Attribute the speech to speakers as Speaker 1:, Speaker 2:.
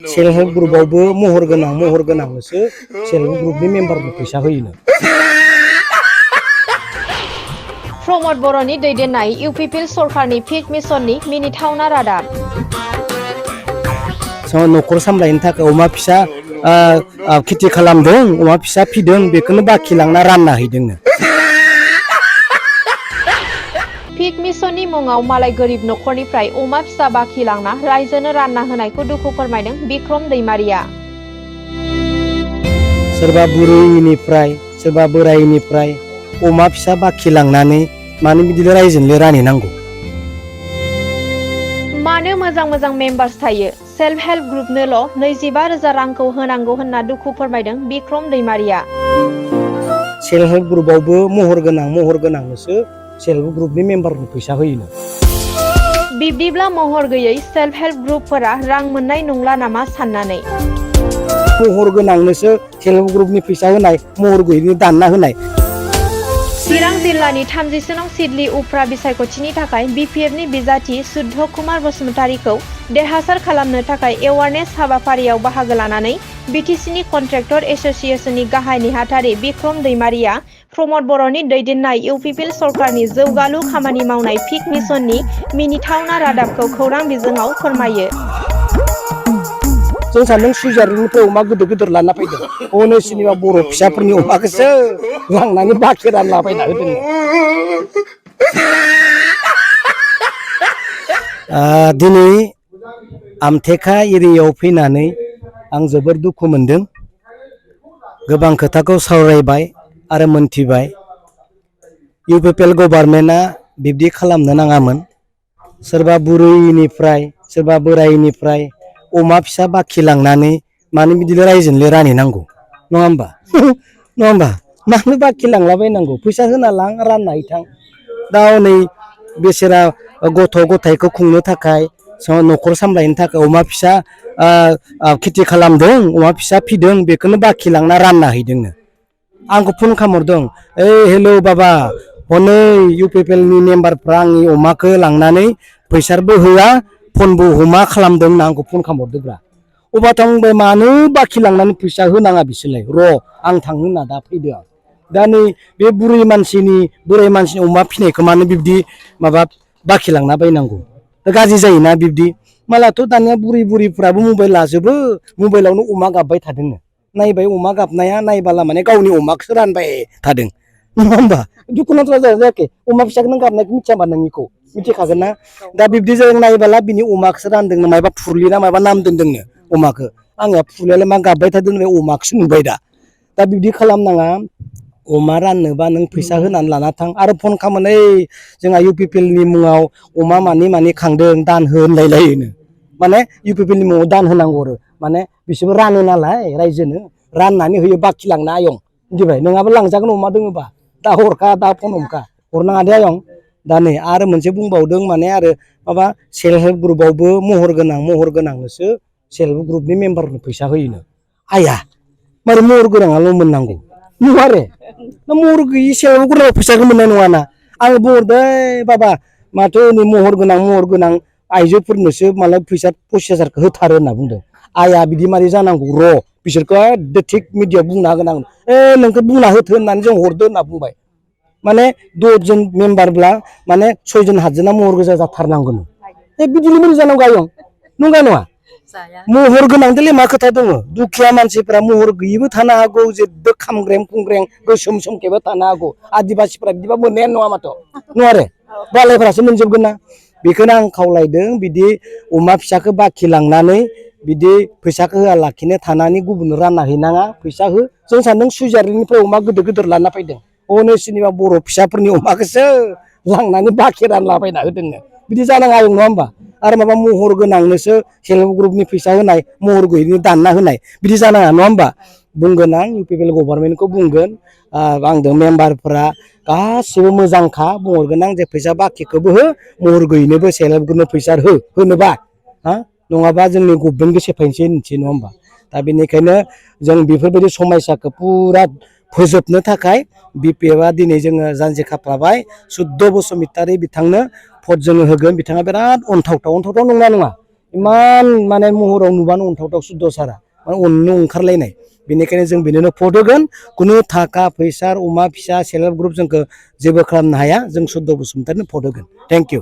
Speaker 1: Self help ग्रुपआवबो महर गोनांनोसो self help ग्रुपनि मेम्बारनो फैसा होयोनो।
Speaker 2: प्रमद बर'नि दैदेननाय इउपिपिएल सरकारनि पिक मिशननि मिनिथावना रादाब।
Speaker 1: न'खर सामलायनो थाखाय अमा फिसा खेथि खालामदों, अमा फिसा फिदों, बेखौनो बाखि लांना रानना हैदोंनो।
Speaker 2: पिक मिशननि मुङाव मालाय गोरिब न'खरनिफ्राय अमा फिसा बाखि लांना रायजोनो रानना होनायखौ दुखु फोरमायदों बिक्रम दैमारिया।
Speaker 1: सोरबा बुरैनिफ्राय सोरबा बोराइनिफ्राय अमा फिसा बाखि लांनानै मानो बिदिनो रायजोनो रानहैनांगौ?
Speaker 2: मानो मोजां मेम्बार्स थायो, सेल्फ हेल्प ग्रुपनोल' 25,000 रांखौ होनांगौ होनना दुखु फोरमायदों बिक्रम दैमारिया।
Speaker 1: सेल्फ हेल्प ग्रुपआवबो महर गोनांनोसो सेल्फ हेल्प ग्रुपनि मेम्बारनो फैसा होयोनो।
Speaker 2: बिब्दिब्ला महर गैयै सेल्फ हेल्प ग्रुपफोरा रां मोननाय नंला नामा साननानै?
Speaker 1: महर गोनांनोसो सेल्फ हेल्प ग्रुपनि फैसा होनाय, महर गैयैनो दानना होनाय।
Speaker 2: चिरां जिल्लानि 30 नं सिडली उफ्रा बिसायख'थिनि थाखाय बिपिएफनि बिजाथि सुद्ध कुमार बसुमतारीखौ देरहासार खालामनो थाखाय एवारनेस हाबाफारियाव बाहागो लानानै बिटिसिनि कन्ट्रेक्टर एसोसिएशननि गाहाय नेहाथारि बिक्रम दैमारिया प्रमद बर'नि दैदेननाय इउपिपिएल सरकारनि जौगालु खामानि मावनाय पिक मिशननि मिनिथावना रादाबखौ खौरां बिजोङाव फोरमायो।
Speaker 1: जों सानदों सुइजारलेण्डनिफ्राय अमा गिदिर लाना फैदों, हनै सोरनिबा बर' फिसाफोरनि अमाखौसो लांनानै बाखि रानला फैना होदों। दिनै आमथेखा एरियायाव फैनानै आं जोबोर दुखु मोनदों। गोबां खोथाखौ सावरायबाय आरो मोनथिबाय। इउपिपिएल गभर्नमेन्टआ बिब्दि खालामनो नाङामोन। सोरबा बुरैनिफ्राय सोरबा बोराइनिफ्राय अमा फिसा बाखि लांनानै मानो बिदिनो रायजोनो रानहैनांगौ? नङा होमबा? मानो बाखि लांलाबायनांगौ? फैसा होना लां, रानना हैथां। दा हनै बेसेरा गथ' गथायखौ खुंनो थाखाय, न'खर सामलायनो थाखाय अमा फिसा खेथि खालामदों, अमा फिसा फिदों, बेखौनो बाखि लांना रानना हैदोंनो। आंखौ फन खालामहरदों, हेलौ बाबा, हनै इउपिपिएलनि मेम्बारफ्रा आंनि अमाखौ लांनानै फैसाबो होआ, फनबो हमा खालामदों होनना आंखौ फन खालामहरदोंब्रा। अबाथ' आं बुंबाय, मानो बाखि लांनानै फैसा होनाङा बिसोरलाय? आं थांनो होनना दा फैदो आं। दा नै बे बोराइ मानसिनि अमा फिनायखौ मानो बिब्दि बाखि लांना बायनांगौ? गाज्रि जायोना बिब्दि। मालाथ' दानिया बुरैफ्राबो मबाइल लाजोबो, मबाइलावनो अमा गाबबाय थादोंनो। नायबाय अमा गाबनाया, नायबाला माने गावनि अमाखौसो रानबाय थादों। नङा होमबा? दुखुनांथाव जायाखै? अमा फिसाखौ नों गाबनायखौ मिथियाबा नोंनिखौ मिथिखागोन ना? दा बिब्दि जों नायबाला बिनि अमाखौसो रानदोंनो, मायबा फुरलि ना मायबा नाम दोनदोंनो अमाखौ। आंनिया फुरलियालाय मा गाबबाय थादों, अमाखौसो नुबाय दा बिब्दि खालामनाङा। अमा राननोबा नों फैसा होनानै लाना थां। आरो फन खालामो, जोंहा इउपिपिएलनि मुङाव अमा मानि खांदों, दान हो होनलायलायोनो। माने इउपिपिएलनि मुङाव दान होनांगौ आरो माने बिसोरबो रानो नालाय रायजोनो, राननानै होयो बाखि लांना आयं मिथिबाय? नोंहाबो लांजागोन अमा दोङोबा, दा हरखा, दा फन हमखा, हरनाङा दे आयं। दा नै आरो मोनसे बुंबावदों, माने आरो सेल्फ हेल्प ग्रुपआवबो महर गोनांनोसो सेल्फ हेल्प ग्रुपनि मेम्बारनो फैसा होयोनो। आया, मारै महर गोनाङाल' मोननांगौ? नङा आरो महर गैयि सेल्फ हेल्प ग्रुपआव फैसाखौ मोननाय नङाना। आं बुंहरदों, बाबा माथो महर गोनां आइजोफोरनोसो मालाय फैसा 25,000 होथारो होनना बुंदों। आया बिदि मारै जानांगौ? बिसोरखौ एकदम थिग मिडियायाव बुंना होगोन आं। नोंखौ बुंना होथो होननानै जों हरदो होनना बुंबाय। माने 10 जन मेम्बारब्ला माने 6 जन 7 जना महर गोजा जाथारनांगोन। बिदिनो बोरै जानांगौ आयं? नङा? महर गोनांदोंलै मा खोथा दङ? दुखिया मानसिफ्रा महर गैयिबो थानो हागौ, जेबो खामग्रें खुंग्रें गोसोम सोमखेबो थानो हागौ। आदिबासिफ्रा बिदिबा मोननायानो नङा माथो। नङा आरो बालायफ्रासो मोनजोबगोन ना। बेखौनो आं खावलायदों, बिदि अमा फिसाखौ बाखि लांनानै बिदि फैसाखौ होआलाखिनो थानानै गुबुननो रानना हैनाङा, फैसा हो। जों सानदों सुइजारलेण्डनिफ्राय अमा गिदिर लाना फैदों, हनै सोरनिबा बर' फिसाफोरनि अमाखौसो लांनानै बाखि रानला बायना होदोंनो। बिदि जानाङा आयं, नङा होमबा? आरो माबा महर गोनांनोसो सेल्फ हेल्प ग्रुपनि फैसा होनाय, महर गैयैनो दानना होनाय, बिदि जानाङा। नङा होमबा? बुंगोन आं, इउपिपिएल गभर्नमेन्टखौ बुंगोन, आंजों मेम्बारफ्रा गासिबो मोजांखा, बुंहरगोन आं जे फैसा बाखिखौबो हो, महर गैयैनोबो सेल्फ हेल्प ग्रुपनो फैसा होनोबा नङाबा जोंनि गभर्नमेन्टखौ सेफायनोसै होनसै। नङा होमबा? दा बेनिखायनो जों बेफोरबायदि समयसाखौ पुरा फोजोबनो थाखाय बिपिएफआ दिनै जोङो जानजि खाफ्राबाय। सुद्ध बसुमतारी बिथांनो भट जोङो होगोन। बिथाङा बिराद अनथावथाव नंगौना नङा? इमान माने महराव नुबानो अनथावथाव सुद्द सारा माने अननो ओंखारलायनाय बेनिखायनो जों बिनोनो भट होगोन खुनु थाखा फैसा अमा फिसा सेल्फ हेल्प ग्रुप जोंखौ जेबो खालामनो हाया जों सुद्द बसुमतारिनो भट होगोन थेंक इउ